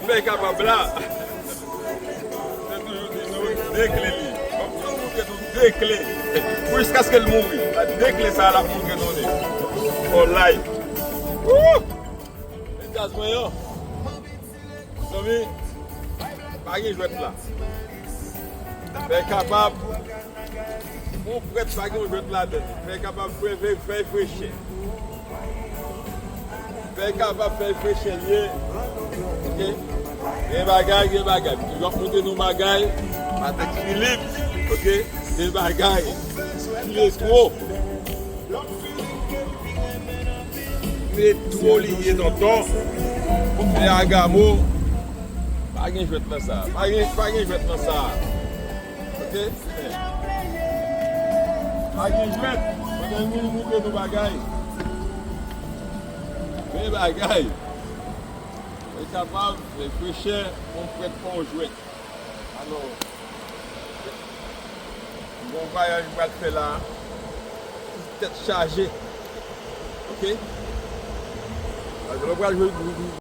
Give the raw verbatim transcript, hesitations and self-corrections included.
Pè Kapab la, se toujou di nou de kle li. Bon, toujou montre nou de kle. Pou jiskaske l mouri, de kle sa l ap montre nou li. For life. Woo! Men djaz mwen yo. Zanmi, pa gen jwèt la. Pè Kapab, yon prèt pa gen yon jwèt ladan l. Pè Kapab fè, fè, fè frechè. Pè Kapab fè frechè l ye. Oke? Gen bagay, gen bagay. Toujou ap montre nou bagay. Patrick Philippe. Oke? Gen bagay. Ki retwo. Retwo li ye tonton. Fè agamo. Pa gen jwèt nan sa. Pa gen, pa gen jwèt nan sa. Oke? Pa gen jwèt. Pandan nou montre nou bagay. Men bagay. Pè Kapab, men frechè, yon prèt pa yon jwèt. Alò, gon vwayaj m pral fè la, tèt chaje. Oke? Paske lè w pral jwe